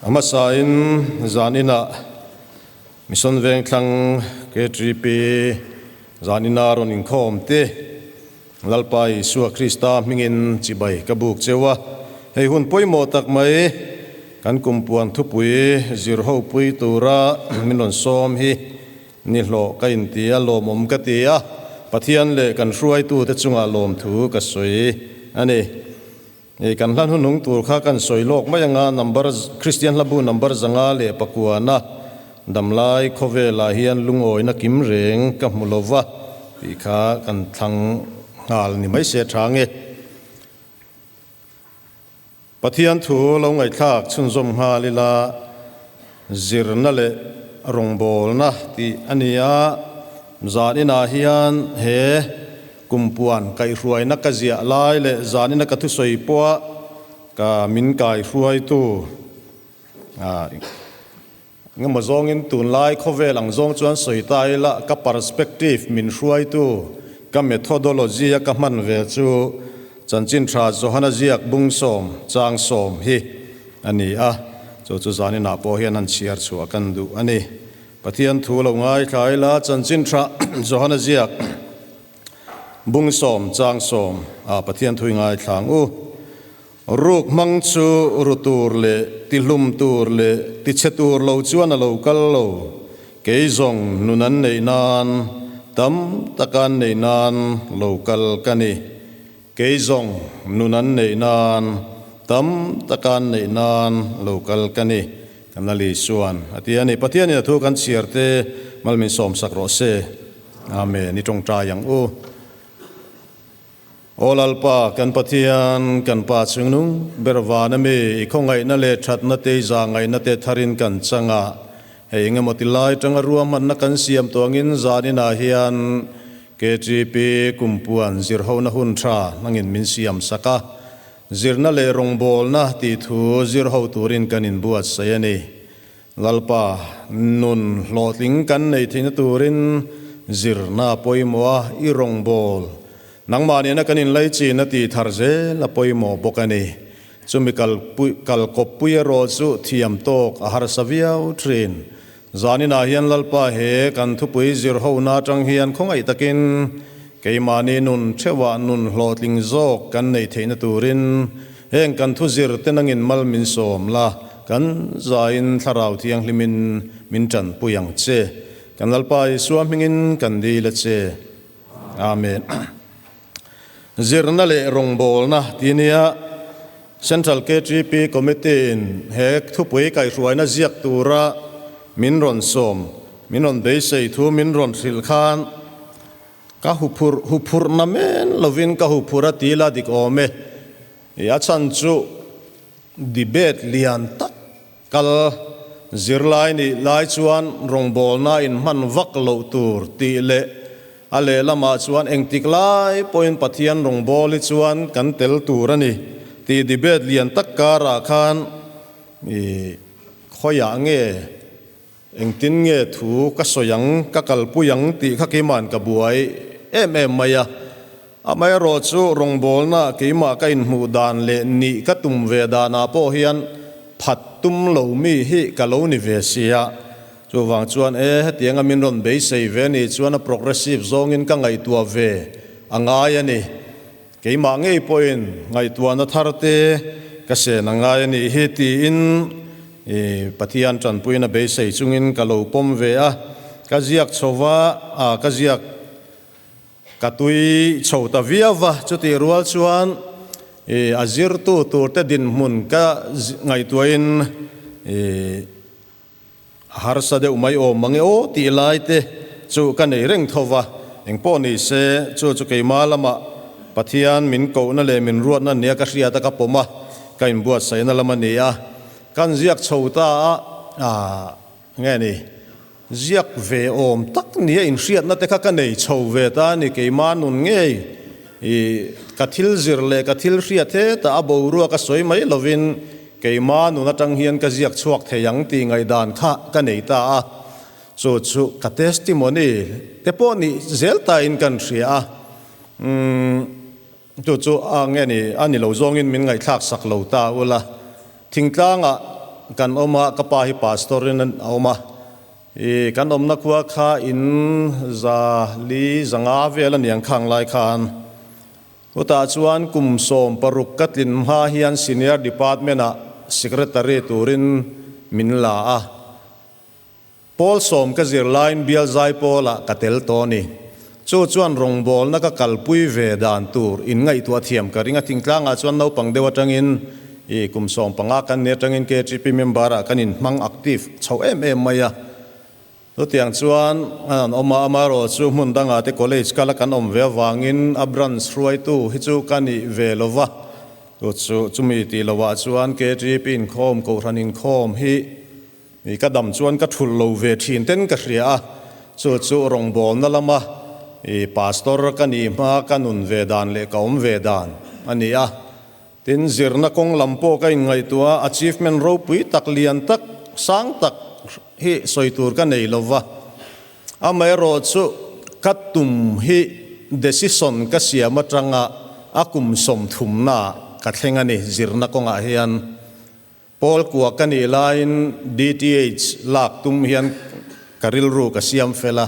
A hmasain zaninah Mission Vengthlang KTP zanina rawn inkhawm te Lalpa Isua Krista hmingin chibai ka buk cheu a. Hei hun pawimawh tak mai kan kumpuan thupui zirho pui tura min rawn sawm hi Ni hlawh ka inti a, lawmawm ka ti a, Pathian leh kan hruaitute chungah lawmthu ka sawi a ni. I kan hla hnuhnung tur kha kan sawi lawk mai anga, number, Kristian hlabu number 509 damlai khawvelah hian lungawina kim reng ka hmu lova tih kha kan thlang nghal ni mai se tha nge. Pathian thu lo ngaihthlak chhunzawm nghal ila zirna leh rawngbawlna tih a ni a, zan inah hian he kumpuan kaihhruaina ka ziah lai leh zan ina ka thusawi pawha ka min kaihruaitu Engemaw zawngin tunlai khawvel ang zawng chuan sawi ta ila ka perspective min hruaitu ka methodology a ka hman ve chu Chanchin Tha Johana ziak bung sawm chang sawm hi a ni a, chu chu zaninah pawh hian han chhiar chhuah kan duh a ni. Pathian thu lo ngaithla ila Chanchin Tha Johana ziak bung sawm chang sawm ah Pathian thu i ngaithla ang u. Ruk hmang chu ru tur leh tihlum tur leh tichhe tur lo chuan a lo kal lo. Kei zawng nun an neih nan, tam taka an neih nan lo kal ka ni. Kei zawng nun an neih nan, tam taka an neih nan lo kal ka ni, kan la Lisuan a ti a ni. Pathianin a thu kan chhiar te mal min sawmsak rawh se. Amen. I tawngtai ang u. Aw Lalpa, kan Pathian, kan Pa chungnung ber van ami, i khawngaihna leh thatna te i zahngaihna te tharin kan chang a, hei engemaw ti lai tanga ruahmanna kan siam tawh angin zaninah hian KTP kumpuan zirhona hun tha hmangin min siam sak a, zirna leh rawngbawlna tih thu zirho turin kan inbuatsaih a ni. Lalpa, nun hlawhtling kan nei theihna turin zirna a pawimawh a, i rawngbâwl nangmah nena kan inlai chin a tih thar zel a pawimawh bawk a ni. Chumi kalkawppui erawh chu thiam tawk a harsa viau thin. Zaninah hian Lalpa he kan thupui zirhona atang hian khawngaih takin keimahni nun theuhah nun hlawhtling zawk kan neih theihna turin Heng kan thu zir te nangin mal min sawm la, kan zaiin Thlarau Thianghlimin min tanpui ang che. Kan Lalpa Isua hmingin kan dil a che. Amen. Zirna leh rawngbawlna ti nia Central KTP Committee in he thupui kaihhruaina ziak tura min rawn sawm, min rawn beisei thu min rawn hrilh khan, Ka huphurh huphurh na men lovin ka huphurh a ti la dik awm e. I a chhan chu debate lian tak kal zirlai nih lai chuan rawngbawlna in hman vak loh tur tih leh a lehlamah chuan engtik lai pawhin Pathian rawngbâwl hi chuan kan tel tur a ni tih debate lian tak karah khan i khawiah nge Engtin nge thu ka sawi ang, ka kalpui ang tih kha keima'n ka buai em em mai a. Amaherawh chu rawngbawlna keimah ka inhmuh dan leh nih ka tum ve danah pawh hian phat tum lo mi hi ka lo ni ve sia. Chuvang chuan e, hetianga min rawn beisei ve nih chuan a progressive zawngin ka ngaihtuah ve a ngai a ni. Keimah ngei pawhin ngaihtuahna thar te ka sen a ngai a nih hi tiin Pathian tanpuina beisei chungin ka lo pawm ve a, ka ziak chho va, ka ziak ka tui chho ta viau va, chutih rual chuan a zirtu turte dinhmun ka ngaihtuahin A harsa deuh mai awm mange aw tih lai te chu ka nei reng tho va, engpawh ni se chu chu keimah lamah Pathian min kohna leh min ruatna nia ka hriat a ka pawm a, ka inbuatsaihna lam a ni a. Kan ziak chho ta a, ah nge ni, ziak ve awm tak nia inhriatna te kha ka nei chho ve ta a ni, keimah nun ngei i ka thil zir leh ka thil hriat hetah a boruak a sawi mai lovin Keimah nun atang hian ka ziak chhuak thei ang tih ngaihdan kha ka nei ta a, chu chu ka testimony te pawh nih zel tain kan hria a, umm chu chu a nge ni a ni lo zawngin min ngaihthlak sak lo ta ula, thingtlangah. kan awm a, ka pa hi pastor in a awm a, i kan awmna khua kha in 400 vel a niang khang lai khan. Chutah chuan kum 16 ka tlin hma hian senior department ah secretary turin min la a. Pawl 10 ka zir laiin bial Zaipawlah ka tel tawh a ni. Chu chuan rawngbawlna ka kalpui ve dan tur in ngaihtuah thiam ka ring a, thingtlangah chuan naupang deuh atangin i kum 15 kan ni atangin KTP member ah kan inhmang active chho em em mai a. Chutiang chuan an awm a, amaherawh chu hmun dangah te college kal a kan awm ve avangin a branch hruaitu hi chu ka nih ve lo va, chu chu chumi tih lohah chuan KTP inkhawm, Kohhran inkhawm hi I ka dam chuan ka thulh lo ve thin ten ka hria a, chu chu rawngbawlna lama i pastor ka nih hma ka nun ve dan leh ka awm ve dan a ni a. Tin, zirna kawng lam pawh ka inngaihtuah a, achievement ropui tak lian tak, sang tak hi sawi tur ka nei lo va. Amaherawh chu ka tum hi decision ka siam atanga a kum 30 naah ka thleng a ni zirna kawngah hian. Pawl kua ka nih laiin DTH lak tum hian ka rilru ka siam fel a,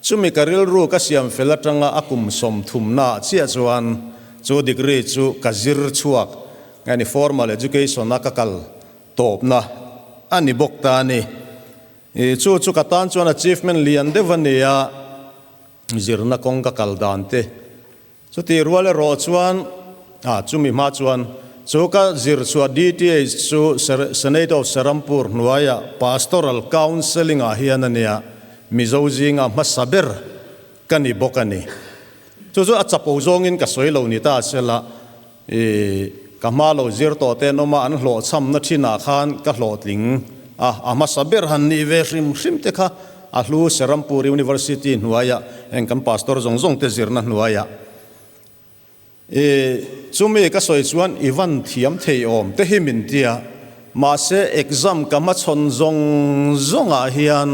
chumi ka rilru ka siam fel atanga a kum 30 naah chiah chuan chu degree chu ka zir chhuak nge ni formal education a ka kal tawpna a ni bawk ta a ni. Chu chu ka tan chuan achievement lian deuh a ni a, zirna kawng ka kal dan te Chutih rual erawh chuan, ah, chumi hma chuan chu ka zir chhuah DTH chu Senate of Serampur hnuaia Pastoral Counselling ah hian a nia, Mizo zinga hmasa ber ka ni bawk a ni. Chu chu a chapo zawngin ka sawi lo ni ta sela, i, ka hma lo zir tawh te an awm a, an hlawhchhamna thinah khan ka hlawhtling a, a hmasa ber han nih ve hrim hrim te kha A hlu Serampur University hnuaiah heng kan pastor zawng zawng te zirna hnuaiah i chumi ka sawi chuan i van thiam thei awm te hi min tia, mahse exam ka hmachhawn zawng zawngah hian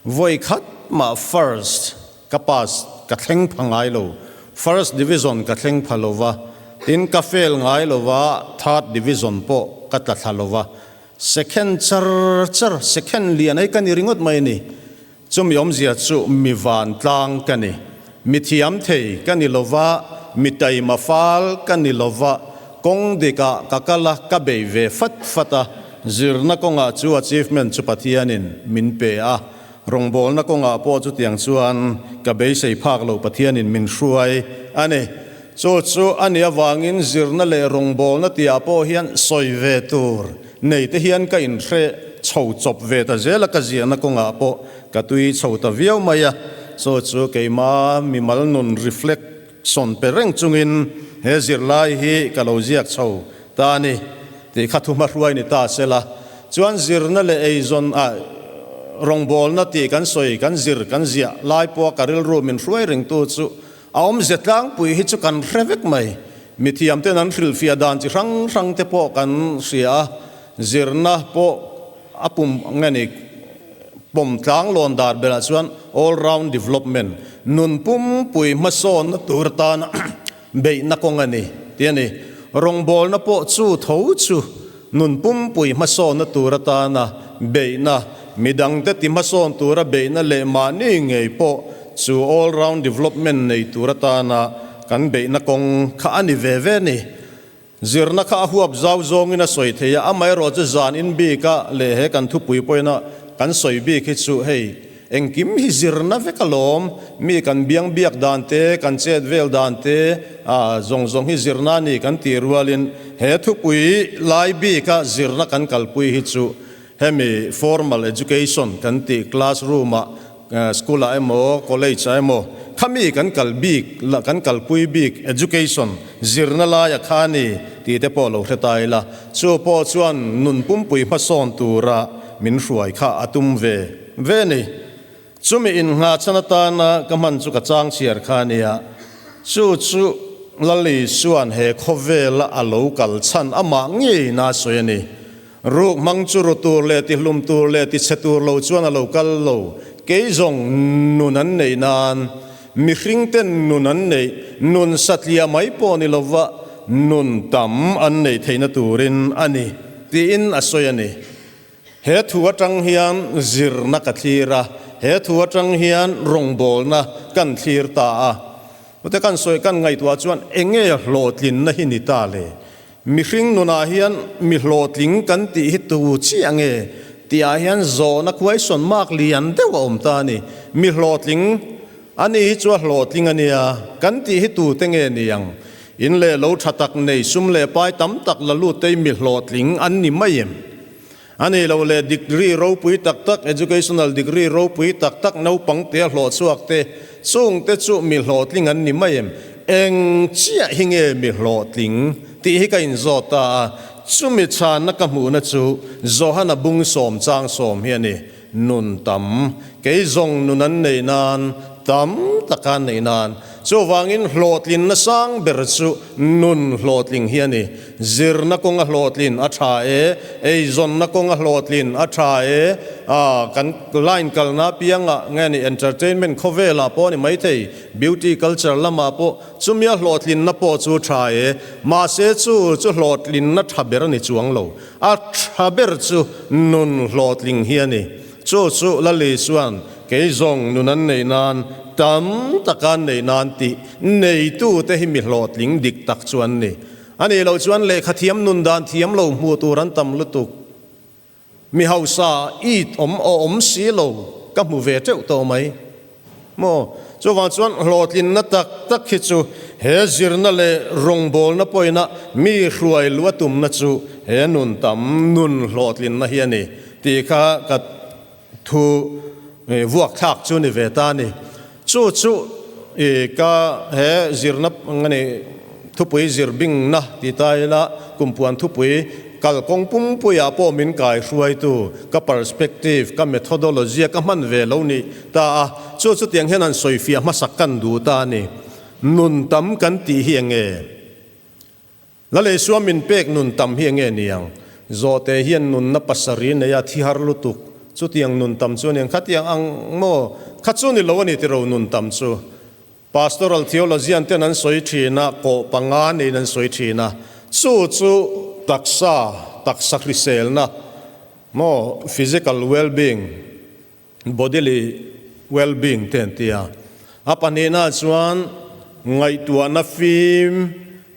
vawi khat mah first ka pass ka thleng pha ngai lo, first division ka thleng pha lo va, tin ka fail ngai lo va, third division pawh ka tla thla lo va. Second char char, second lian ei ka ni ringawt mai a ni. Chumi awmzia chu mi vantlang ka ni. Mi thiam thei ka ni lova, mi taima fal ka ni lova, kawng dikah ka kal a, ka bei ve fat fat a, zirna kawngah chu achievement chu Pathianin min pe a, rawngbawlna kawngah pawh chutiang chuan ka beisei phak lo Pathianin min hruai a ni. Chu chu a nih avangin zirna leh rawngbawlna tihah pawh hian sawi ve tur nei te hian ka inhre chho chawp ve ta zel a, ka ziahna kawngah pawh ka tui chho ta viau mai a. Chu chu keima mimal nun reflection pe reng chungin he zirlai hi ka lo ziak chho ta a ni tih kha thu hmahruai ni ta se la. Chuan zirna leh eizawn ah rawngbawlna tih kan sawi kan zir kan ziah lai pawha ka rilru min hruai rengtu chu A awmze tlangpui hi chu kan hre vek mai. Mithiam ten an hrilhfiah dan chi hrang hrang te pawh kan hria a, zirna pawh a pum nge ni pawm tlang lawn dar berah chuan all round development, nun pumpui hmasawnna tur atana beihna kawng a ni tih a ni. Rawngbawlna pawh chu tho chu nun pumpui hmasawnna tur atana beihna, midangte ti hmasawn tura beihna leh mahni ngei pawh chu all round development nei tur atana kan beihna kawng kha a ni ve ve ni. Zirna kha a huap zau zawngin a sawi thei a, amaherawh chu zan in bika leh he kan thupui pawina kan sawi bik hi chu hei Engkim hi zirna vek alawm, mi kan biang biak dan te, kan chet vel dan te, a zawng zawng hi zirna a ni kan tih rualin he thupui lai bika zirna kan kalpui hi chu hemi formal education kan tih classroom ah, school ah emaw, college ah emaw khami kan kal bik, kan kalpui bik education zirna laia kha a ni tih te pawh lo hre ta ila, chu pawh chuan nun pumpui hmasawn tura min hruai kha a tum ve. Ve ni. Chumi inngah chan atana ka hman chu ka chang chhiar kha a nia. Chu chu Lal Isua'n he khawvela a lo kal chhan amah ngei na sawi a ni. Ruk hmang chu ru tur leh tihlum tur leh tichhe tur lo chuan a lo kal lo. Kei zawng nun an neih nan, mihring ten nun an neih, nun satliah mai pawh ni lova nun tam an neih theihna turin a ni, tiin a sawi a ni. He thu atang hian zirna ka thlir a, he thu atang hian rawngbawlna kan thlir ta a. Hute kan sawi kan ngaihtuah chuan enge hlawhtlinna hi ni ta le? Mihring nunah hian mi hlawhtling kan tih hi tu chiah nge tihah hian zawhna question mark lian deuh a awm ta a ni. Mi hlawhtling a ni hi chu a hlawhtling a nia kan tih hi tute nge ni ang? In leh lo tha tak nei sum leh pai tam tak la lut te mi hlawhtling an ni mai em? A ni lo leh degree ropui tak tak, educational degree ropui tak tak naupang te a hlawh chhuak te, chung te chu mi hlawhtling an ni mai em? Eng chiah hi nge mi hlawhtling tih hi ka inzawt ta a, chumi chhanna ka hmuhna chu Johana bung sawm chang sawm hi a ni. Nun tam, kei zawng nun an neih nan, tam taka an neih nan. Chuvangin hlawhtlinna sang ber chu nun hlawhtling hi a ni. Zirna kawnga hlawhtlin a tha e, eizawnna kawnga hlawhtlin a tha e, ah kan line kalna apiangah nge ni entertainment khawvelah pawh a ni maithei, beauty culture lamah pawh chumia hlawhtlinna pawh chu tha e, mahse chu chu hlawhtlinna tha ber a ni chuang lo. A tha ber chu nun hlawhtling hi a ni. Chu chu Lali chuan kei zawng nun an neih nan, tam taka an neih nan tih neitute hi mi hlawhtling dik tak chu an ni. A nih loh chuan lehkha thiam nun dan thiam lo hmuh tur an tam lutuk. Mi hausa it awm awm si lo ka hmu ve teuh tawh mai. Maw? Chuvang chuan hlawhtlinna tak tak hi chu he zirna leh rawngbawlna pawina mi hruai luh a tumna chu he nun tam nun hlawhtlinna hi a ni tih kha ka thu vuak thlak chu ni ve ta a ni. Chu chu ka he zirna a ni thupui zirbingna ti ta ila kumpuan thupui Kalkawng pumpuiah pawh min kaihruaitu, ka perspective, ka methodology a ka hman ve lo nih ta a, chu chutiang hian han sawifiah hmasak kan duh ta a ni. Nun tam kan tih hi enge? Laleisua min pek nun tam hi enge niang? Zawhte hian nunna pasarih nei a thi har lutuk, chutiang nun tam chu aniang khatiang ang maw? Kha chu ni lo a ni tiro nun tam chu. Pastoral theologian ten an sawi thin a, kawh panga neiin an sawi thin a, chu chu taksa, taksa hriselna maw, physical well-being, bodily well-being te an ti a. A pahnihna chuan ngaihtuahna fim,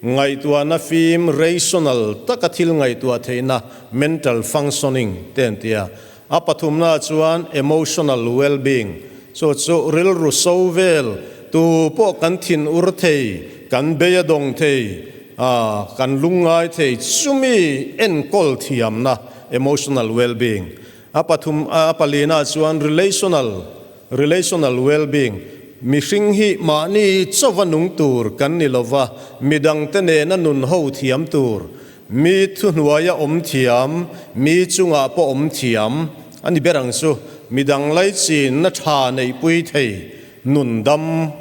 ngaihtuahna fim, rational taka thil ngaihtuah theihna, mental functioning te an ti a. A pathumna chuan emotional well-being, chu chu rilru so vel, tu pawh kan thin ur thei, kan bei a dawng thei, kan lungngai thei, chumi enkawl thiamna, emotional well-being. A pathum, a palina chuan relational, relational well-being, mihring hi mahni chauva nung tur kan ni lova, midangte nena nun ho thiam tur, Mi thuhnuaia awm thiam, mi chungah pawh awm thiam a ni ber ang chu. Midang laichinna tha neihpui thei nun dam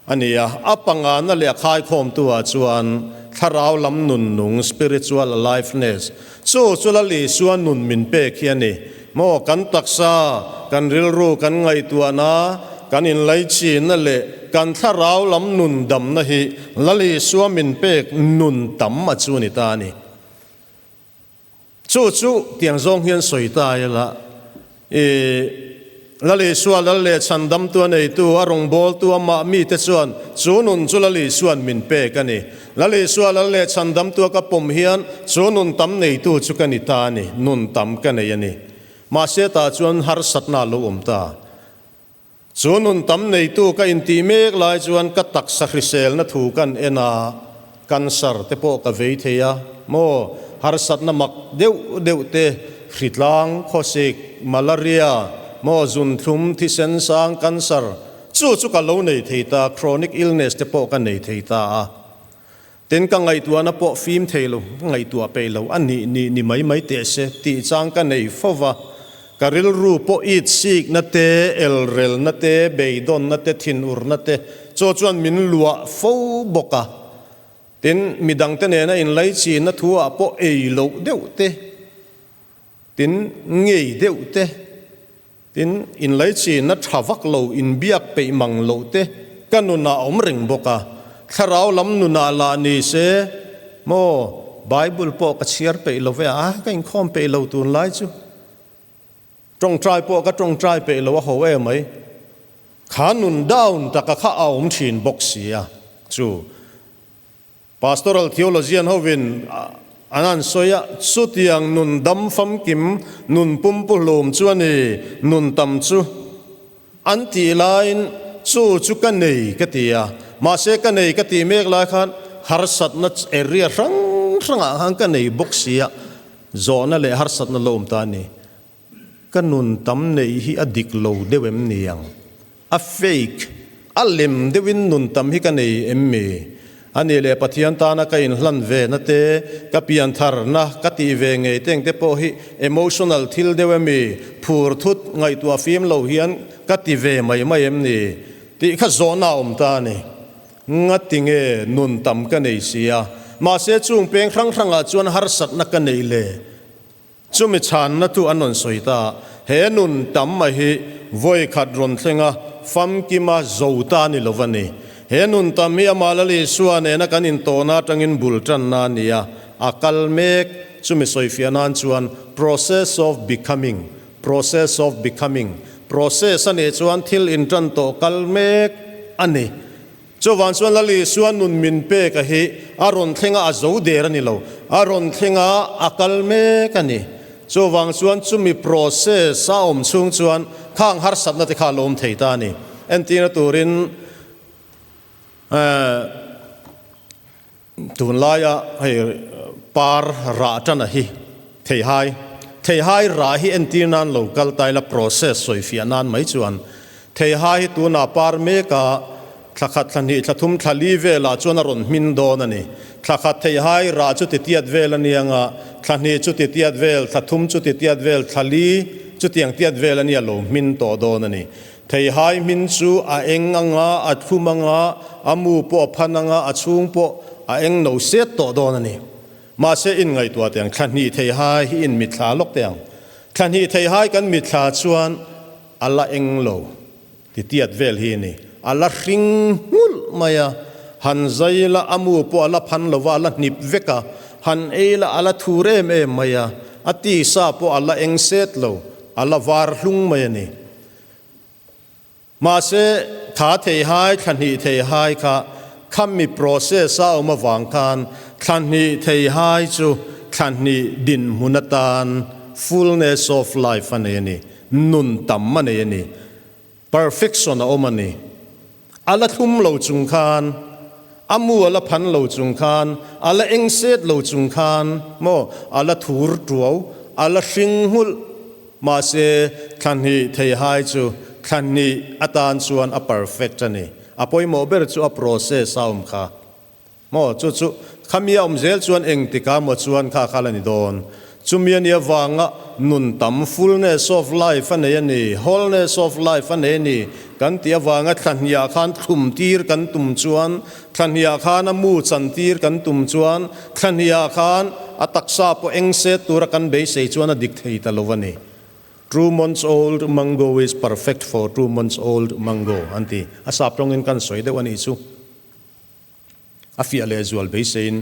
a ni a. A pangana leh a khaikhawmtu ah chuan thlarau lam nun nung, spiritual aliveness, chu chu Lal Isua nun min pek hi a ni. Maw kan taksa, kan rilru, kan ngaihtuahna, kan inlaichinna leh kan thlarau lam nun damna hi Lal Isua min pek nun tam a chu ni ta a ni. Chu chu tiang zawng hian sawi ta ila, i Lal Isua Lal leh chhandamtu a neitu, a rawngbawltu amah mite chuan chu nun chu Lal Isua'n min pek a ni. Lal Isua Lal leh chhandamtu a ka pawm hian chu nun tam neitu chu ka ni ta a ni, nun tam ka nei a ni. Mahse tah chuan harsatna a lo awm ta. Chu nun tam neitu ka intih mek lai chuan ka taksa hriselna thu kan en a, cancer te pawh ka vei thei a maw? Harsatna mak deuh deuh te, hritlang, khawsik, malaria, maw, zunthlum, thisen sang, cancer, chu chu ka lo nei thei ta, chronic illness te pawh ka nei thei ta a. Tin, ka ngaihtuahna pawh fim thei lo, ka ngaihtuah peih lo, a nih nih ni mai mai teh se tih chang ka nei fo va. Ka rilru pawh it sikna te, elrelna te, beidawnna te, thinurna te chaw chuan min luah fo bawk a. Tin, midangte nena inlaichinna thu ah pawh ei loh deuh te, tin, ngei deuh te, tin, inlaichinna tha vak lo, inbiak peih mang loh te ka nunah a awm reng bawk a. Thlarau lam nunah lah ni se, maw, Bible pawh ka chhiar peih lo ve a, ka inkhawm peih lo tunlai chu. Tawngtai pawh ka tawngtai peih lo a ho em mai. Kha nun down taka kha a awm thin bawk si a chu. Pastoral theologian hovin an han sawi a, chutiang nun dam famkim, nun pumpuhlum chu a ni, nun tam chu an tih laiin chu chu ka nei ka ti a, mahse ka nei ka tih mek lai khan harsatna area hrang hrangah khan ka nei bawk si a, zawhna leh harsatna lo awm ta a ni. Ka nun tam neih hi a dik lo deuh em ni ang? A fake, a lem deuhin nun tam hi ka nei em mi? A nih leh Pathian tana ka inhlan ve na te, ka piantharna ka tih ve ngei te engte pawh hi emotional thil deuh em mi? Phur thut ngaihtuah fim lo hian ka ti ve mai mai em ni? Tih kha zawhna a awm ta a ni. Ngati nge nun tam ka nei si a, mahse chung peng hrang hrangah chuan harsatna ka neih le? Chumi chhanna chu an rawn sawi ta, He nun tam mai hi vawi khat rawn thleng a, famkima zo ta ni lo va ni. He nun tam hi amah Lal Isua nena kan intawhna atangin bul tanna a ni a, a kal mek. Chumi sawifiah nan chuan process of becoming, process of becoming, process a nih chuan thil intan tawh kal mek a ni. Chuvang chuan Lal Isua nun min pek a hi a rawn thleng a, a zo der a ni lo, a rawn thleng a, a kal mek a ni. Chuvang chuan chumi process a awm chhung chuan khang harsatna te kha a lo awm thei ta a ni. Entirna turin tunlaia hei par rah tan a hi theihai, theihai rah hi entir nan lo kal ta ila process sawifiah nan mai chuan theihai hi tunah par mek a, thla khat thla hnih thla thum thla li velah chuan a rawn hmin dawn a ni. Thla khat theihai rah chu titiat vel a nia nga, thla hnih chu titiat vel, thla thum chu titiat vel, thla li chutiang tiat vel a nia lo hmin tawh dawn a ni. Theihai hmin chu a eng anga, a thlum anga, a mu pawh a phan anga, a chhung pawh a eng no set tawh dawn a ni. Mahse in ngaihtuah teh ang, thla hnih theihai hi in mitthla lawk teh ang. Thla hnih theihai kan mitthla chuan a la eng lo ti tiat vel hi a ni. A la hring nghulh mai a, han zai la a mu pawh a la phan lo va, a la hnip vek a, han ei la a la thur em em mai a, a tisa pawh a la eng set lo, a la var hlung mai a ni. Mahse, tha theihai, thla hnih theihai kha khami process a awm avang khan thla hnih theihai chu thla hnih dinhmun atan fullness of life a nei a ni, nun tam a nei a ni, perfection a awm a ni. A la thlum lo chung khan, a mu a la phan lo chung khan, a la eng set lo chung khan maw, a la thur tuau, a la hring nghulh. Mahse, thla hnih theihai chu thla hnih atan chuan a perfect a ni. A pawimawh ber chu a process a awm kha. Maw, chu chu khami a awm zel chuan engtika maw chuan kha kha la ni dawn. Chumi a nih avanga nun tam, fullness of life, a nei a ni, wholeness of life a nei a ni kan tih avanga thla hniah khan thlum tir kan tum chuan, thla hniah khan a mu chan tir kan tum chuan, thla hniah khan a taksa pawh eng set tura kan beisei chuan a dik thei ta lo a ni. Two months old mango is perfect for two months old mango an ti. A sap tawngin kan sawi deuh a nih chu. A fiah leh zual beiseiin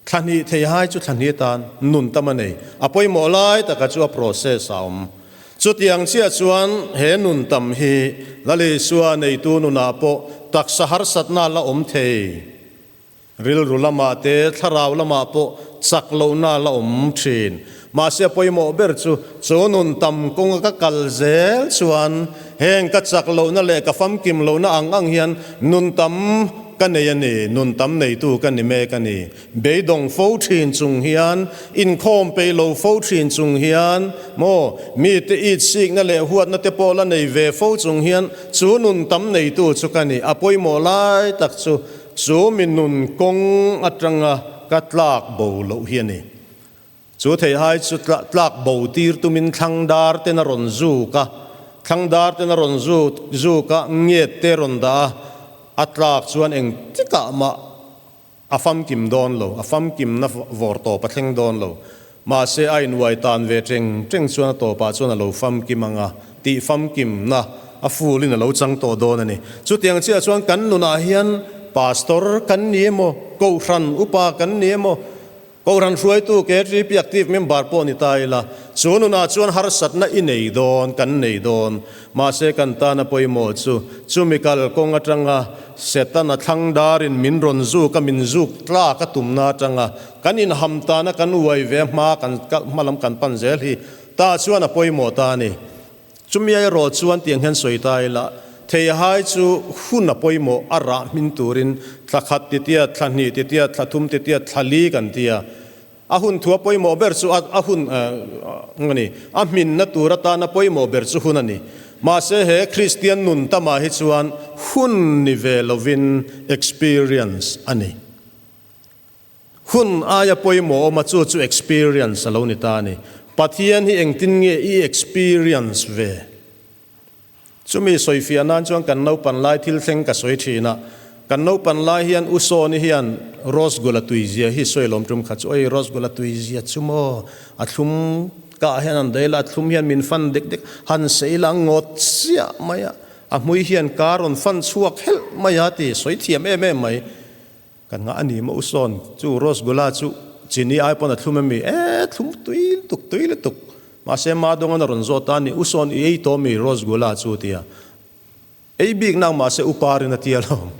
thla hnih theihai chu thla hnih atan nun tam a nei. A pawimawh lai taka chu a process a awm. Chutiang chiah chuan he nun tam hi Lal Isua neitu nunah pawh taksa harsatna la awm thei. Rilru lamah te thlarau lamah pawh chak lohna la awm thin. Mahse a pawimawh ber chu chu nun tam kawnga ka kal zel chuan heng ka chak lohna leh ka famkim lohna ang ang hian nun tam ka nei a ni, nun tam neitu ka ni mek a ni. Beidawng fo thin chung hian, inkhawm peih lo fo thin chung hian maw, mite itsikna leh huatna te pawh la nei ve fo chung hian chu nun tam neitu chu ka ni. A pawimawh lai tak chu chu mi nun kawng atanga ka tlak bo loh hi a ni. Chu theihai chu tlak bo tir tumin thlang dar ten a rawn zuk a, thlang dar ten a rawn zuk a, ngiat te rawn dah a, a tlak chuan engtikah mah a famkim dawn lo, a famkimna vawr tawp a thleng dawn lo. Mahse a inuai tan ve teng teng chuan a tawpah chuan a lo famkim ang a, tih famkimna a full in a lo chang tawh dawn a ni. Chutiang chiah chuan kan nunah hian Pastor kan ni emaw, Kohhran upa kan ni emaw, Kohhran hruaitu KTP active member pawh ni ta ila, chu nunah chuan harsatna i nei dawn, kan nei dawn. Mahse kan tana pawimawh chu, chumi kal kawng atanga Setana thlang darin min rawn zuk a, min zuk tlak a tumna atanga kan inham tana kan uai ve hma kan hma lam kan pan zel hi ta chuan a pawimawh ta a ni. Chumi erawh chuan tiang hian sawi ta ila, theihai chu hun a pawimawh a rah hmin turin thla khat titia, thla hnih titia, thla thum titia, thla li kan ti a. A hun thu a pawimawh ber chu a hun a ni, a hminna tur atana pawimawh ber chu hun a ni. Mahse he Kristian nun tamah hi chuan hun ni ve lovin experience a ni. Hun aia pawimawh awm a chu chu experience a lo ni ta a ni. Pathian hi engtin nge i experience ve? Chumi sawifiah nan chuan kan naupan lai thil thleng ka sawi thin a. Kan naupan lai hian U Sawni hian Rosgula tuizia hi sawi lawm tum kha chu, Oi Rosgula tuizia chu maw? A thlum kah hian an dail a, a thlum hian min fan dek dek, han sei la ngawt chiah mai a, a hmui hian ka rawn fan chhuak helh mai a ti sawi thiam em em mai. Kan ngah a ni maw U Sawn, chu Rosgula chu chini ai pawn a thlum em mi? E, thlum tui lutuk, tui lutuk. Mahse Madongan a rawn zawt a ni, U Sawn i ei tawh mi Rosgula chu tia. Ei bik nang mahse U Parin a tia lawm.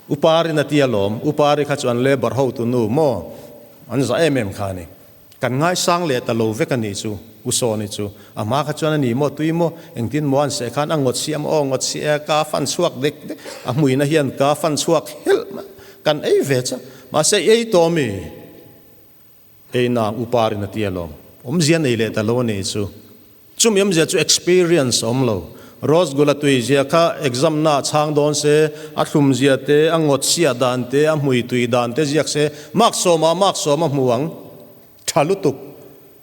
U Parin a tia lawm. U Pari kha chu an labour hotu nu maw? An za em em kha a ni. Kan ngaisang leh ta lo vek a nih chu, U Sawni chu. A hma kha chuan a ni maw, tui maw, engtin maw an seh khan a ngawt si a maw, aw ngawt si e, ka fan chhuak dek dek, a hmuina hian ka fan chhuak helh mai, kan ei ve chauh. Mahse i ei tawh mi? Ei nang U Parin a ti alawm. Awmzia nei leh ta lo a nih chu. Chumi awmzia chu experience a awm lo. Rose Gula tui zia kha exam na chhang dawn se, a thlum zia te, a ngawt siah dan te, a hmui tui dan te ziak se, mark sawmah mark sawm a hmu ang. Tha lutuk.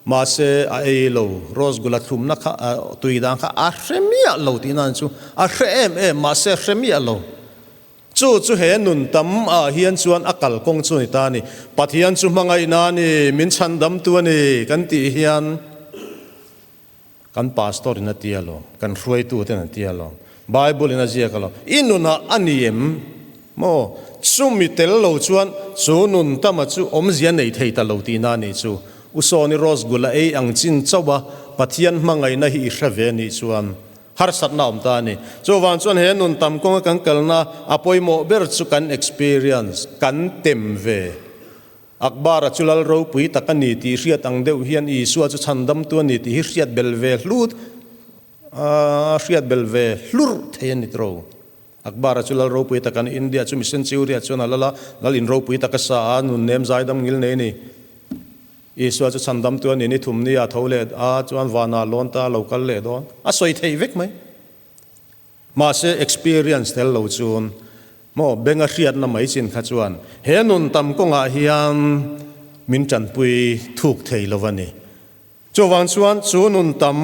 Mahse a ei lo. Rose Gula thlumna kha tui dan kha a hre miah lo tih nan chu a hre em em mahse hre miah lo. Chu chu he nun tam ah hian chuan a kal kawng chu a ni ta a ni. Pathian chu hmangaihna a ni, min chhandamtu a ni kan tih hian kan pastor in a ti alawm, kan hruaitu ten an ti alawm, Bible in a ziak alawm, i nunah a ni em maw? Chumi tel lo chuan chu nun tama chu awmzia nei thei ta lo tihna a nih chu. U Sawni Rose Gul a ei ang chin chauh a, Pathian hmangaihna hi i hre ve a nih chuan Harsatna awm ta a ni. Chuvang chuan he nun tam kawnga kan kalna a pawimawh ber chu kan experience, kan tem ve. Akbar-a chu lal ropui tak a ni tih hriat ang deuh hian Isua chu chhandamtu a ni tih hi hriat bel ve hlut, a hriat bel ve hlurh thei a ni tawh. Akbar-a chu lal ropui tak a ni. India chu mi century-ah chuan a lal a, lal in ropui tak a sa a, nun nem zaidam ngil nei a ni. Isua chu chhandamtu a ni, ni thum ni a tho leh a, chuan vanah lawn ta lo kal leh dawn. A sawi theih vek mai. Mahse experience tel lo chun maw benga hriatna mai chin kha chuan he nun tam kawngah hian min tanpui thuk thei lo a ni. Chuvang chuan chu nun tam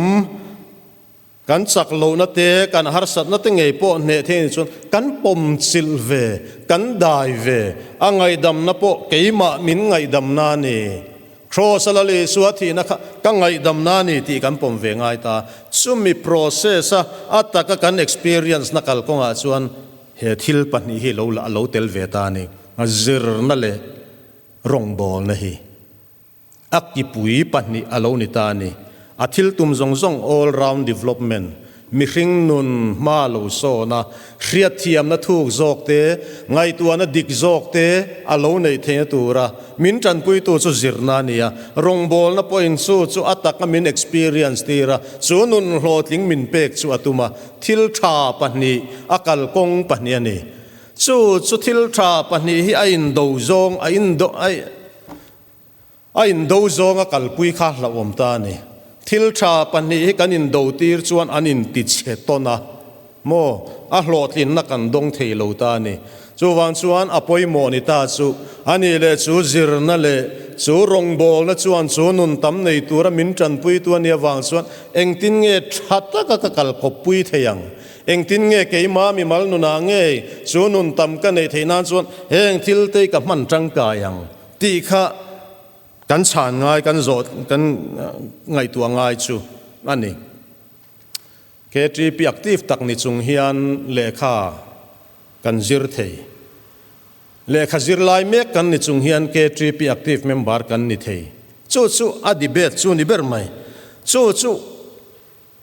Kan chak lohna te, kan harsatna te ngei pawh hneh thei ni chuan kan pawm chilh ve, kan dai ve. A ngaihdamna pawh keimah min ngaihdamna a ni. Kraws a Lal Isua thihna kha ka ngaihdamna a ni tih kan pawm ve ngai ta. Chumi process a a taka kan experience na kalkawngah chuan he thil pahnih hi lo a lo tel ve ta a ni. Zirna leh rawngbawlna hi. A kipui pahnih a lo ni ta a ni. A thil tum zawng zawng all round development, mihring nun hma lo sawn a, hriatthiamna thuk zawk te, ngaihtuahna dik zawk te a lo neih theihna tura min tanpuitu chu zirna a ni a. Rawngbawlna pawhin chu chu a taka min experience tir a, chu nun hlawhtling min pek chu a tum a, thil tha pahnih, a kalkawng pahnih a ni. Chu chu thil tha pahnih hi a indo zawng, a indo a. A indo zawnga kalpui kha hlauhawm ta a ni. Thil tha pahnih hi kan indo tir chuan an intichhe tawn a, maw? A hlawhtlinna kan dawng thei lo ta a ni. Chuvang chuan a pawimawh ni ta chu a nih leh chu zirna leh chu rawngbawlna chuan chu nun tam nei tura min tanpuitu a nih avang chuan engtin nge tha taka ka kalkawppui thei ang? Engtin nge keimah mimal nunah ngei chu nun tam ka neih theih nan chuan heng thil te hi ka hman tangkai ang? Tih kha kan chhan ngai, kan zawh, kan ngaihtuah ngai chu a ni. KTP active tak ni chung hian lehkha kan zir thei. Lehkha zirlai mek kan ni chung hian KTP active member kan ni thei. Chu chu a debate chu ni ber mai. Chu chu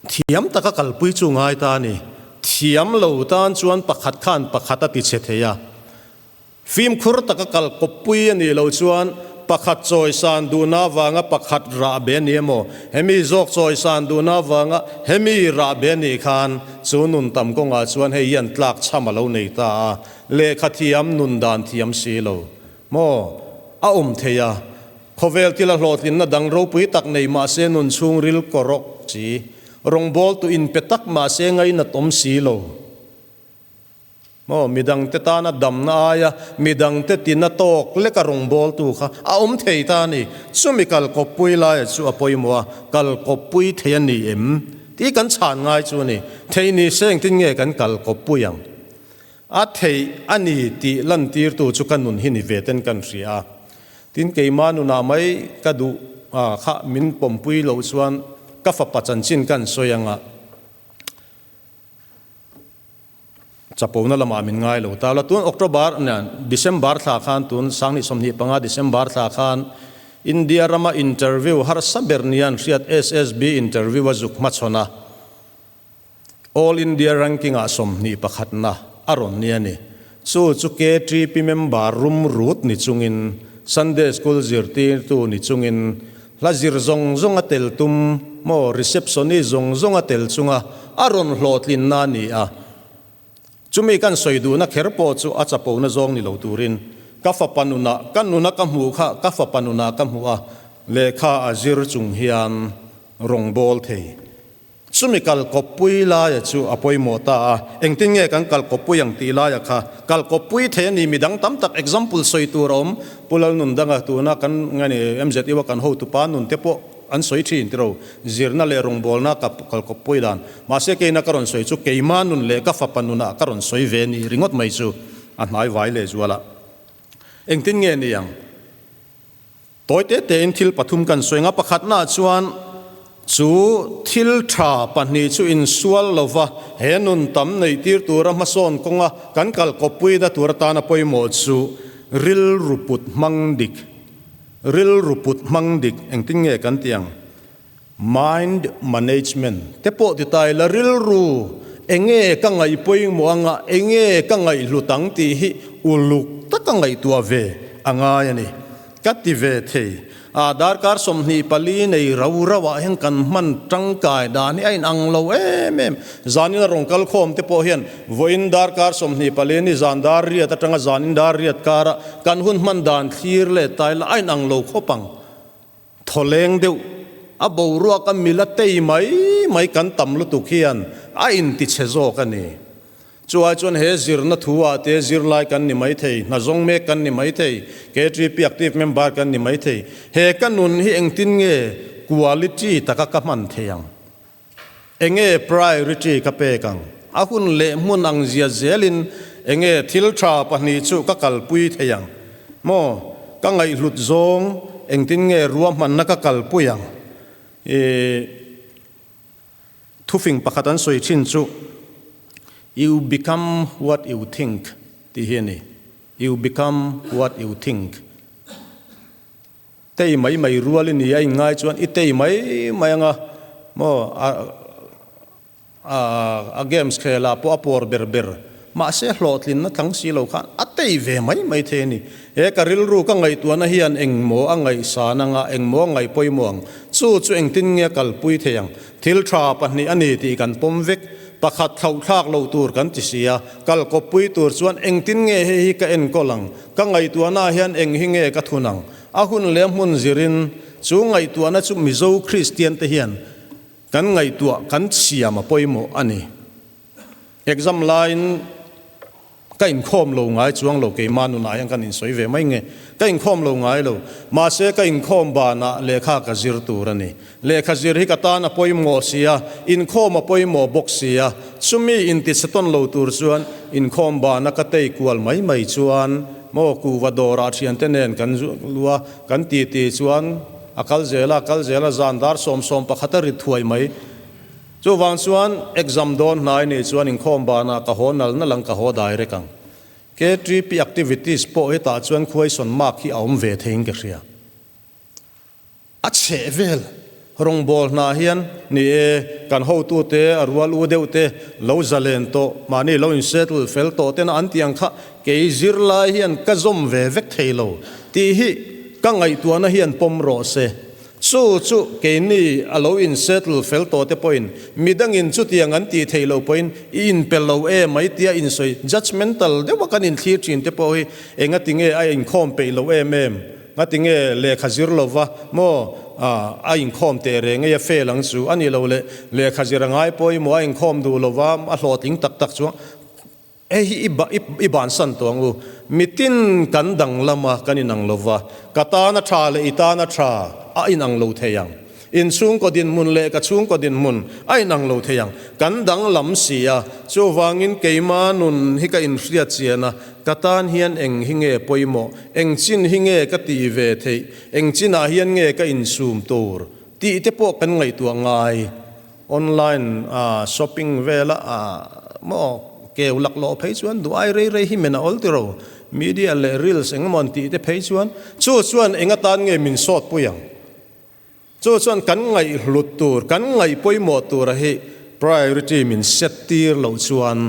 thiam taka kalpui chu ngai ta a ni. Thiam lo tan chuan pakhat khan pakhat a ti chhe thei a. Fimkhur taka kal kawppui a nih loh chuan pakhat chawisan duhna avanga pakhat rah be a ni emaw, hemi zawk chawisan duhna avanga hemi rah be a nih khan chu nun tam kawngah chuan hei hian tlak chham a lo nei ta a, lehkha thiam nun dan thiam si lo maw a awm thei a. Khawvel thila hlawhtlinna dang ropui tak nei mahse nun chhungril kawrawk si, rawngbawltu inpe tak mahse ngainat awm si lo. Maw, midangte tana damna aia midangte tina tawk leka rawngbawltu kha a awm thei ta a ni. Chumi kal kawppui laia chu a pawimawh a, kal kawppui thei a ni em? Tih kan chhan ngai chu a ni. Theih ni se engtin nge kan kal kawppui ang? A theih a ni tih lantirtu chu ka nun hi ni ve ten kan hria a. Tin, keimah nunah mai ka duh a kha min pawmpui loh chuan ka fapa chanchin kan sawi anga. Chapona lamah min ngai lo ta la. Tun October, December thla khan tun Sanghnih 25 December thla khan India rama interview harsa ber nia an hriat SSB interview a zuk hmachhawn a, All India ranking ah 21 na a rawn ni a ni. Chu chu KTP member rum rut ni chungin, Sunday School zirtirtu ni chungin, hla zir zawng zawng a tel tum maw receptionist zawng zawng a tel chunga a rawn hlawhtlinna a ni a. Chumi kan sawi duhna kher pawh chu a chapona zawng ni lo turin ka fapa nunah ka nuna ka hmuh kha ka fapa nunah ka hmuh a, lehkha a zir chung hian rawngbâwl thei. Chumi kal kawppui laia chu a pawimawh ta a, engtin nge kan kal kawppui ang tih laia kha kal kawppui thei a ni, midang tam tak example sawi tur a awm, Pu Lalnundanga tuna kan nge ni MZU a kan hotupa nun te pawh an sawi thin tiro, zirna leh rawngbawlna ka kal kawppui dan, mahse keina ka rawn sawi chu keima nun leh ka fapa nunah ka rawn sawi ve ni ringawt mai chu a hnai vai leh zual a, engtin nge ni ang? Tawi te tein thil pathum kan sawi nga, pakhatnaah chuan chu thil tha pahnih chu insual lova he nun tam neih tir tura hmasawn kawnga kan kal kawppuina tur atana pawimawh chu rilru put hmang dik, rilru put hmang dik engtin nge kan tih ang? Mind management te pawh ti ta ila rilru enge ka ngaih pawimawh anga enge ka ngaihhlut ang tih hi uluk taka ngaihtuah ve a ngai a ni. Ka ti ve thei. A darkar 24 nei rau rau ah hian kan hman tangkai dan hi a inang lo em em. Zanin a rawn kal khawm te pawh hian vawiin darkar 24 ni zan dar riat atanga zanin dar riat kara kan hun hman dan thlir leh taila a inang lo khawp ang. Thawleng deuh a boruak a mil a tei mai mai kan tam lutuk hian a intichhe zawk a ni. Chu ai chuan he zirna thu ah te zirlai kan ni mai thei, hna zawng mek kan ni mai thei, KTP active member kan ni mai thei. He ka nun hi engtin nge quality taka ka hman thei ang? Enge priority ka pek ang? A hun leh hmun ang zia zelin enge thil tha pahnih chu ka kalpui thei ang? Maw, ka ngaihhlut zawng engtin nge ruahmanna ka kalpui ang? I thufing pakhat an sawi thin chu You become what you think tih hi a ni. You become what you think. Tei mai mai rual i ni a inngai chuan i tei mai mai anga maw a a games khelah pawh a pawr ber ber mahse hlawhtlinna tlang si lo khan a tei ve mai mai thei a ni. He ka rilru ka ngaihtuahna hian engmaw a ngaihsan anga engmaw a ngaih pawimawh ang chu chu engtin nge a kalpui thei ang thil tha pahnih a ni tih kan pawm vek pakhat thlauhthlak lo tur kan ti si a kal kawppui tur chuan engtin nge hei hi ka enkawl ang Ka ngaihtuahnaah hian eng hi nge ka thun ang? A hun leh a hmun zirin chu ngaihtuahna chu Mizo Kristiante hian kan ngaihtuah kan siam a pawimawh a ni. Exam laiin ka inkhawm lo ngai chuang lo, keimah nunah hian kan insawi ve mai nge, ka inkhawm lo ngai lo. Mahse ka inkhawm banah lehkha ka zir tur a ni. Lehkha zir hi ka tan a pawimawh si a, inkhawm a pawimawh bawk si a, chumi intichhetawn lo tur chuan inkhawm bana ka tei kual mai mai chuan maw kuhva dawrah thiante nen kan lu a, kan titi chuan a kal zel a, a kal zel a, zan dar sawm sawm pakhat a rit thuai mai. Chuvang chuan exam dawn hnai nih chuan inkhawm banah ka haw nal nal ang, ka haw direct ang. KTP activities pawh hetah chuan khuaisawn mark hi a awm ve theiin ka hria. A chheh vel rawngbâwl hna hian ni e, kan hotute, a rual u deuh te lo zalen tawh, mahni lo insettle fel tawh tena an tih ang kha kei zirlai hian ka zawm ve vek thei lo tih hi ka ngaihtuahna hian pawm rawh se. Chu chu keini a lo insettle fel tawh te pawhin midangin chutiang an tih theih loh pawhin i inpe lo em mai tia insawi judgemental deuha kan inthlir thin te pawh hi engatinge a inkhawm peih loh em em? Ngatinge lehkha zir lova maw a inkhawm teh reng ei a fail ang chu a nih loh le lehkha zir a ngai pawimawh a inkhawm duh lova a hlawhtling tak tak chuang hei hi i bansan tawh ang u. Mitin kan danglam a kan inang lova ka tana tha leh i tana tha a inang lo thei ang. In chhungkaw dinhmun leh ka chhungkaw dinhmun a inang lo thei ang. Kan danglam si a, chuvangin keima nun hi ka inhriat chian a, ka tan hian eng hi nge pawimawh, eng chin hi nge ka tih ve theih, eng chinah hian nge ka insum tur tih te pawh kan ngaihtuah ngai. Online shopping vela maw keu laklawh phei chuan duh ai rei rei hi men a awl tiro. Media leh reels engemaw an tih te phei chuan chu chuan eng atan nge min sawt pui ang? Chu chuan kan ngaihhlut tur, kan ngaih pawimawh tura hi priority min set tir loh chuan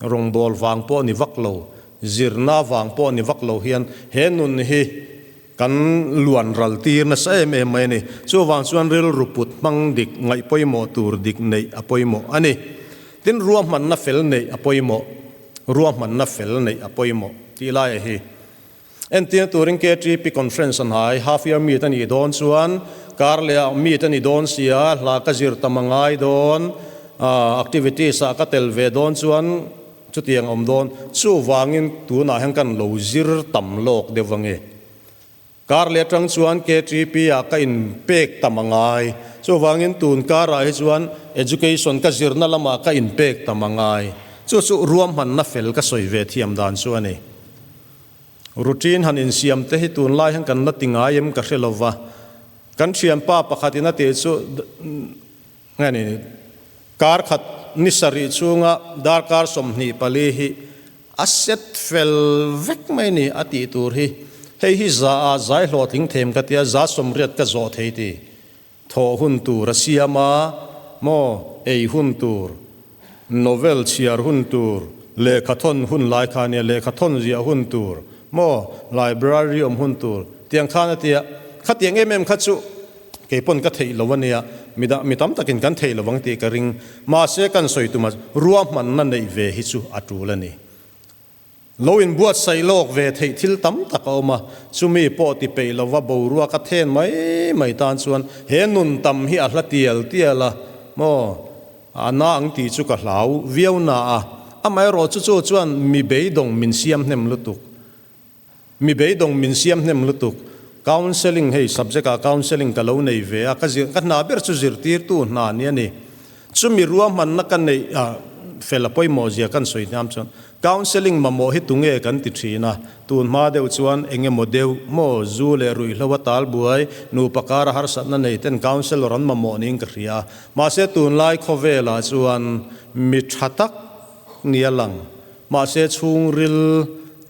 rawngbâwl vang pawh ni vak lo, zirna vang pawh ni vak lo hian he nun hi kan luan ral tir nasa em em mai a ni. Chuvang chuan rilru put hmang dik, ngaih pawimawh tur dik neih a pawimawh a ni. Tin, ruahmanna fel neih a pawimawh, ruahmanna fel neih a pawimawh tih laia hi. Entir turin KTP Conference a hnai, half year meet a nih dawn chuan kar leh ah meet a ni dawn sia, hla ka zir tam a ngai dawn, activities ah ka tel ve dawn chuan chutiang a awm dawn. Chuvangin tunah hian kan lo zir tam lawk deuh ange. Kar leh atang chuan KTP ah ka inpek tam a ngai. Chuvangin tun karah hi chuan education ka zirna lamah ka inpek tam a ngai. Chu chu ruahmanna fel ka sawi ve thiam dan chu a ni. Routine han insiam te hi tunlai hian kan la ti ngai em ka hre lo va, kan thianpa pakhat in a tih chu nge ni kar khat ni sarih chhunga darkar 24 hi a set fel vek mai ni a tih tur hi, hei hi za ah zai hlawhtling them ka tia za 80 ka zawh thei ti. Thawh hun tur a siam a, maw ei hun tur, novel chhiar hun tur, lehkha thawn hun lai kha nia, lehkha thawn ziah hun tur, maw library awm hun tur, tiang khan a ti a, khatiang em em kha chu kei pawn ka theih lo a nia, mi dah mi tam takin kan theih lo ang tih ka ring, mahse kan sawi tuma ruahmanna neih ve hi chu a tul a ni. Lo inbuatsaih lawk ve theih thil tam tak a awm a, chumi pawh ti peih lova boruak a then mai mai tan chuan he nun tam hi a hla tial tial a, maw, a na ang tih chu ka hlau viau na a, amaherawh chu chu chuan mi beidawng min siam hnem lutuk, mi beidawng min siam hnem lutuk. Counselling hei subject ah counselling ka lo nei ve a, ka zir ka hna ber chu zirtirtu hna nia ni. Chumi ruahmanna ka neih ah fel a pawimawh zia kan sawi hniam chuan counselling mamawh hi tunge kan ti thin a, tun hma deuh chuan eng emaw deuh maw zu leh ruihhlo a tal buai nupa kara harsatna nei ten counsellor an mamawh niin ka hria a, mahse tunlai khawvelah chuan mi tha tak nia lang mahse chhungril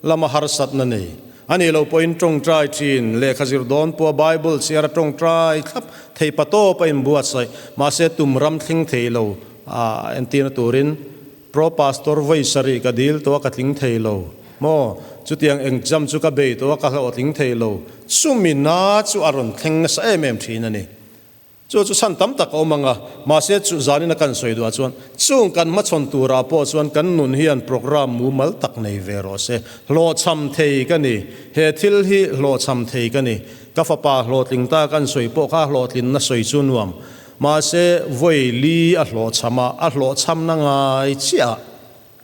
lama harsatna nei a nih loh pawhin tawngtai thin, lehkha zir dawn pawha Bible chhiar a tawngtai thlap thei pa tawp a inbuatsaih, mahse tum ram thleng thei lo a entirna turin Pro Pastor vawi sarih ka dil tawh a ka tling thei lo maw, chutiang exam chu ka bei tawh a ka hlawhtling thei lo, chumi na chu a rawn thleng nasa em em thin a ni. Chu chu chhan tam tak a awm ang a, mahse chu zanin a kan sawi duhah chuan chung kan hmachhawn turah pawh chuan kan nun hian programme mumal tak nei ve rawh se. Hlawhchham thei ka ni. He thil hi hlawhchham thei ka ni. Ka fapa hlawhtling ta kan sawi pawh kha hlawhtlinna sawi chu nuam. Mahse vawi li a hlawhchham a, a hlawhchhamna ngai chiah.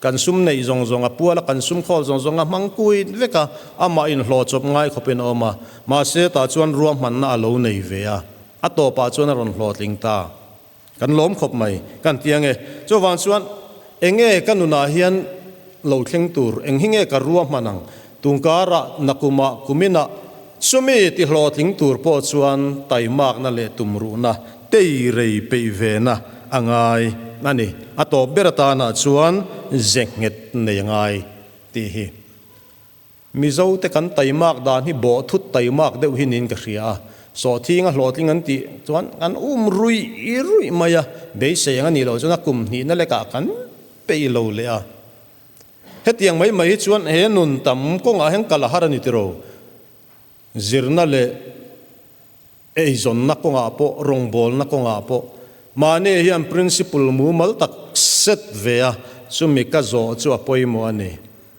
Kan sum neih zawng zawng a pual a, kan sum khawl zawng zawng a hmang kuit vek a, amah inhlawh chawp ngai khawpin a awm a. Mahse, tah chuan ruahmanna a lo nei ve a, a tawpah chuan a rawn hlawhtling ta. Kan lawm khawp mai, kan ti ange. Chuvang chuan, enge ka nunah hian lo thleng tur, eng hi nge ka ruahman ang? Tungkarah, nakumah, kuminah, chumi ti hlawhtling tur pawh chuan taimakna leh tumruhna, tei rei peih vena a ngai a ni. A tawp ber atanah chuan ze nghet nei a ngai tih hi. Mizo te kan taimak dan hi bawh thut taimak deuh hi niin ka hria a, sawhthing a hlawhtling an tih chuan kan um ruih ruih mai a, beisei ang a nih loh chuan a kum hnihna lekah kan peih lo leh a. Hetiang mai mai hi chuan he nun tam kawngah hian kal a har a ni tiraw? Zirna leh eizawnna kawngah pawh, rawngbawlna kawngah pawh mahni hian principle mumal tak set ve a, chumi ka zawh chu a pawimawh a ni.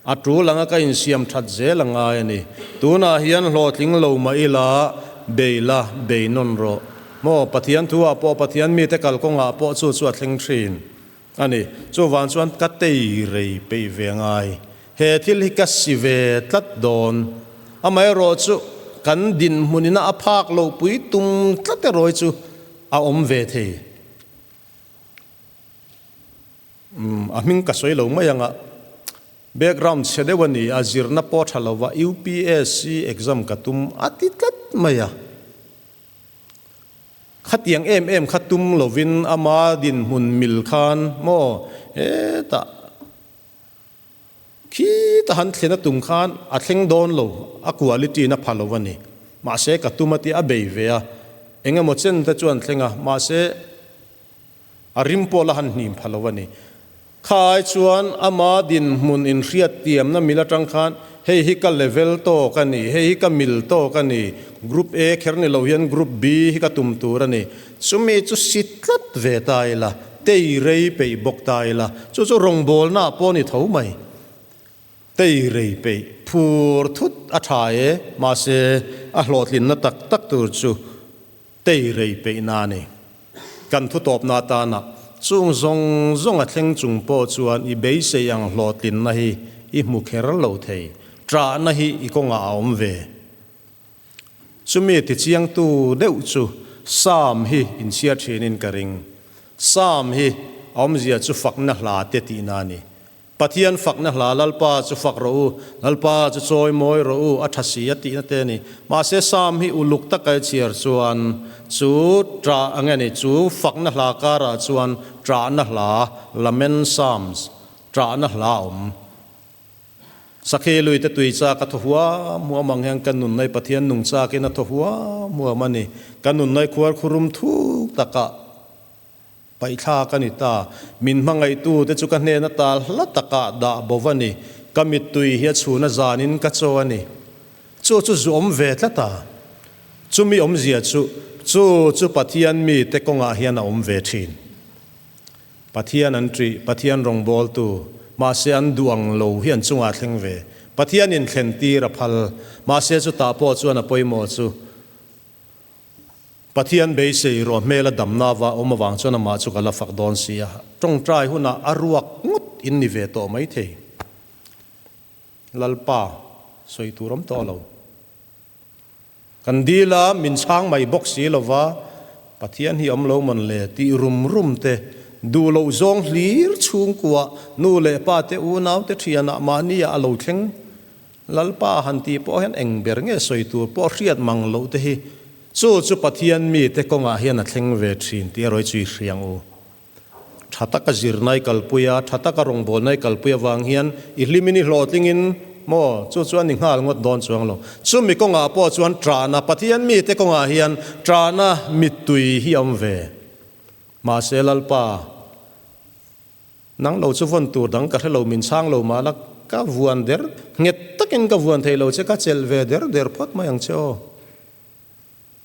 A tul anga ka insiam that zel a ngai a ni. Tunah hian hlawhtling lo mah ila, bei la, bei nawn rawh. Maw, Pathian thuah pawh, Pathian mite kalkawngah pawh chu chu a thleng thin a ni. Chuvang chuan ka tei rei peih ve ngai. He thil hi ka si ve tlat dawn. Amaherawh chu kan dinhmunina a phak loh pui tum tlat erawh chu a awm ve thei. Umm, a hming ka sawi lo mai anga background chhe deuh a ni a, zirna pawh tha lova UPSC exam ka tum a ti tlat mai a. Khatiang em em kha tum lovin ama dinhmun mil khan maw hetah Khita han thlen a tum khan a thleng dawn lo, a quality in a pha lo a ni. Mahse ka tum a ti a bei ve a, eng emaw chen te chuan thleng a, mahse a rim pawh la han hnim pha lo a ni. Kha ai chuan ama dinhmun inhriattiamna mil atang khan hei hi ka level tawk a ni, hei hi ka mil tawk a ni, Group A kher ni lo hian Group B hi ka tum tur a ni. Chumi chu si tlat ve ta ila. Tei rei peih bawk ta ila, chu chu rawngbawlna ah pawh a ni tho mai. Tei rei peih phur thut a tha e, mahse a hlawhtlinna tak tak tur chu tei rei peihna a ni. Kan thu tawpna atana chung zawng zawng a thleng chung pawh chuan i beisei ang hlawhtlinna hi i hmu kher lo thei, ṭahna hi i kawngah a awm ve. Chumi tichiangtu deuh chu Psalm hi inchhiar thinin ka ring. Psalm hi a awmzia chu fakna hla te tihna a ni. Pathian fakna hla Lalpa chu fak rawh u, Lalpa chu chawi mawi rawh u, a tha si a tihna te a ni. Mahse Psalm hi uluk taka i chhiar chuan chu ṭah ang e ni, chu fakna hla karah chuan ṭahna hla, Lament Psalms, ṭahna hla a awm. Sakhi lui te tui chak a thaw huam huam ang hian ka nunnai Pathian nung chakin a thaw huam huam a ni. Ka nunnai khuar khurum thuk takah paihthlak a ni ta. Min hmangaihtu te chu ka hnena tal hla takah dah bo va ni. Ka mittui hi a chhuna zanin ka chaw a ni. Chu chu zu awm ve tlat a. Chumi awmzia chu, chu chu Pathian mite kawngah hian a awm ve thin. Pathian an ṭih, Pathian rawngbawltu, mahse an duh ang lo hi an chungah a thleng ve. Pathian in thlen tir a phal, mahse chutah pawh chuan a pawimawh chu Pathian beisei ruah hmel a damna va awm avang chuan amah chu ka la fak dawn si a, ṭawngṭai hunah a ruak ngawt in ni ve tawh maithei. Lalpa, sawi tur awm tawh lo. Kan dil a, min chhang mai bawk si lo va, Pathian hi awm lo mawn le tih rum rum te, duh loh zawng hlir chhungkua nu leh pa te unau te thianah mahni ah a lo thleng. Lalpa han tih pawh hian eng ber nge sawi tur pawh hriat mang loh te hi chu chu Pathian mite kawngah hian a thleng ve thin tih erawh hi chu i hria ang u. Tha taka zirna i kalpui a, tha taka rawngbawlna i kalpui avang hian i hlimin i hlawhtlingin maw chu chuan i nghal ngawt dawn chuang lo. Chumi kawngah pawh chuan ṭahna, Pathian mite kawngah hian ṭahna mittui hi a awm ve. Mahse Lalpa, nang lo chu vawn tur dang ka hre lo, min chhang lo mah la, ka vuan der, nghet takin ka vuan thei lo che, ka chelh ve der der phawt mai ang che aw.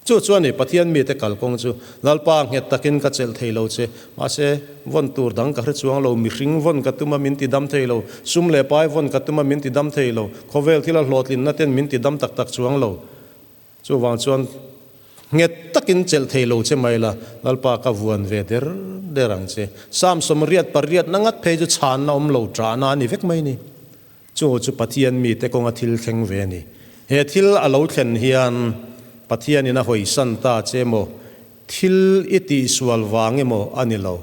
Chu chuan i Pathian mite kalkawng chu Lalpa nghet takin ka chelh thei lo che. Mahse, vawn tur dang ka hre chuang lo, mihring vawn ka tum a min ti dam thei lo, sum leh pai vawn ka tum a min ti dam thei lo, khawvel thil a hlawhtlinna ten min ti dam tak tak chuang lo. Chuvang chuan nghet takin chelh thei lo che mai la, Lalpa ka vuan ve der der ang che. Psalm 88 na ngat phei chu chhanna awm lo ṭahna a ni vek mai ni. Chu chu Pathian mite kawnga thil thleng ve a ni. He thil a lo thlen hian Pathianin a hawisan ta che emaw, thil i tihsual vang emaw a ni lo.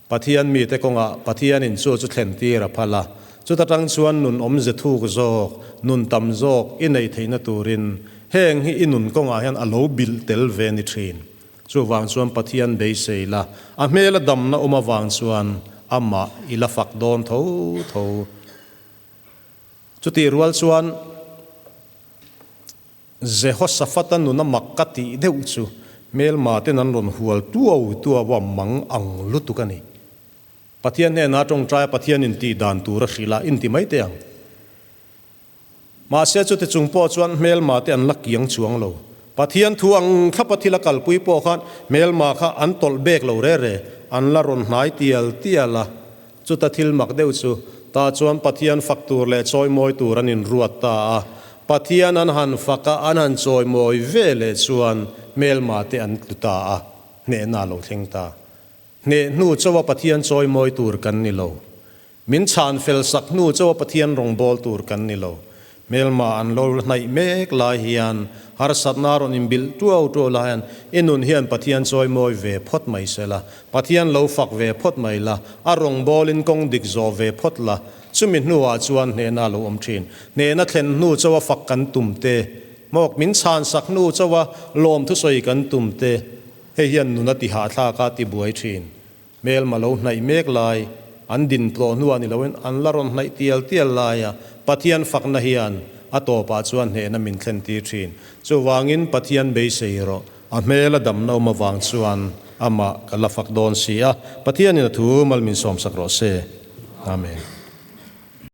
Pathian mite kawngah Pathianin chu chu thlen tir a phal a, chuta tang chuan nun awmze thuk zawk, nun tam zawk i neih theihna turin heng hi i nun kawngah hian a lo bilh tel ve a ni thin. Chuvang chuan Pathian beisei la, a hmela damna awm avang chuan amah i la fak dawn tho tho. Chutih rual chuan Jehoshaphat-a nuna mak ka tih deuh chu hmelma ten an rawn hual tuau tuau a mang ang lutuk a ni. Pathian hnenah tawngtaia Pathian intih dan tur a hrilh a, inti mai teh ang. Mahse chute chung pawh chuan hmelma te an la kiang chuang lo. Pathian thu ang thlapa thil a kalpui pawh khan hmelma kha an tawlh bek lo re re, an la rawn hnai tial tial a. Chuta thil mak deuh chu tah chuan Pathian fak tur leh chawimawi tur an inruat ta a. Pathian an han fak a, an han chawimawi ve leh chuan hmelma te an tlu ta a, hnehna a lo thleng ta. Hneh hnu chauha Pathian chawimawi tur kan ni lo. Min chhan fel sak hnu chauha Pathian rawngbâwl tur kan ni lo. Hmelma an lo la hnaih mek lai hian harsatna rawn inbilh tuau tuau lai hian i nun hian Pathian chawimawi ve phawt mai se la, Pathian lo fak ve phawt mai la, a rawngbâwlin kawng dik zawh ve phawt la, chumi hnuah chuan hnehna a lo awm ṭhin. Hnehna thlen hnu chauha fak kan tum te, hmawk min chhan sak hnu chauha lawm thusawi kan tum te, hei hian nun a tihahthlak a tibuai ṭhin. Hmelma lo hnaih mek lai, an din tlawh hnuah ni loin an la rawn hnaih tial tial laia Pathian fakna hian a tawpah chuan hnehna min thlen tir thin. Chuvangin Pathian beisei rawh, a hmel a damna awm avang chuan amah ka la fak dawn si a, Pathianin a thu mal min sawmsak rawh se. Amen.